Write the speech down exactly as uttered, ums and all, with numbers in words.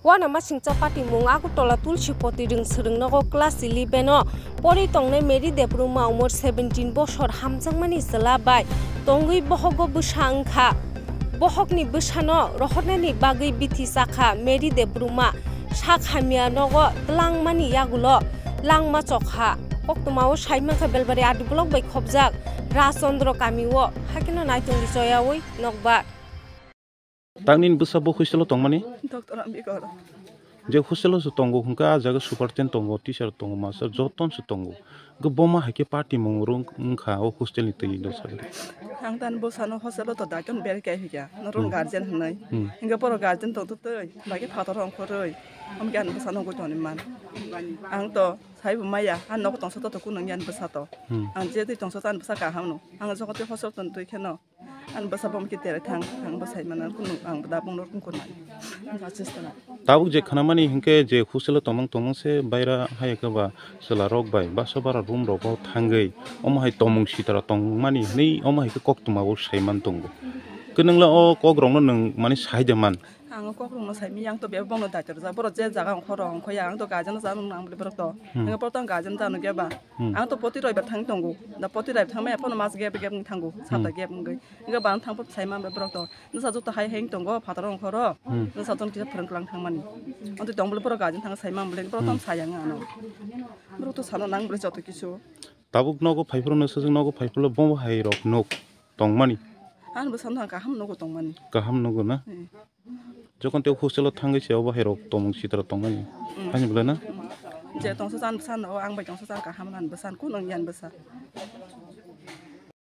Uanama singcha patimung Agartala Tulsipoti Rwngswrwng nogo class eleven o porwi tongnai Mary Debbarma umor seventeen bosor hamjakmani chwla bai tongwi bohogo bwsa wngkha. Bohokni bwsano rohornani bagwi bithi chakha Mary Debbarma sak hamya nogo twlangmani yagulo langma chokha. Koktwmao saimankha Belbari R D block bai khobjak Rajchandra kamio, hakeno naitongdi choyawi nokbar. Tangni bwsa bo hostel o tongmani? Doctor Ambikar. Je hostel o se tongo hwnkha, ah jaga superintendent tongo, teacher tongo, master joton se tongo. Hwnkhe bo ma hai khe patimung rwng wngkha o hostel ni twi do sagri. Ang tani bwsano hostel o to daitun berkhe hwnkha, norok Hmm. guardian hwnwi. Hmm. Hwnkhe borok guardian tongtwtwi, bagwi phataro ongkhorwi. Amkhe ani bwsano gwi tongni man. Ang to saibo maya, ani nogo tongsa to, to kunung ani bwsa to. Hmm. Ang je twi tongsa to ani bwsa kaham no. Ang jogo twi hostel tong twi kheno. Ang bwsa bo mkhe tere thang, ang bwsai mana kunu ang da bung rok kunu. Ang bwsa sena. Tabuk je khanamani hinkhe je hostel o tongmung tongmung se baira hai khe ba chwla rok bai basa bara room rogo thangwi omo hai tomung sitra tongmani hinwi omo hai khe koktwma o saiman tongo. Khe nwngla o kok rokno nwng mani sai de man. Ang kok rokno saimi yang to bebak bono daitwrwjak borok je jaga ongkhoro ongkhoya ang to guardian jano nang bwle borok to. Hmm. Ang borok to ang guardian jano geba. Hmm. Ang to poti roibar thang tongo. Da poti roibar thang maya pono mas gap gap wng thango. Sata Hmm. gap wngwi. Hingke bang thang pop sai man borok to. Nwsa joto hai heng tongo phataro ongkhoro. Hmm. Nwsa joto kisa phwrwng klang thangmani. Anto tong bole borok gajin thang sai man bole borok Hmm. tong sai ang ano. Borok to sano nang bole joto kisu. Tabuk nogo phaiphuru nwsa jwk nogo phaiphuru bo hai rok nok tongmani. Ano bwsano kaham nogo tongmani. Kaham nogo na? Hmm. Jokon tei hostel o thangwi se obo hai rok tomung sitra tongmani. Hmm. Ani bole na? Hmm. Je tongsa chan bwsano ang bai tongsa chan kaham nan bwsan kun ang yan bwsa.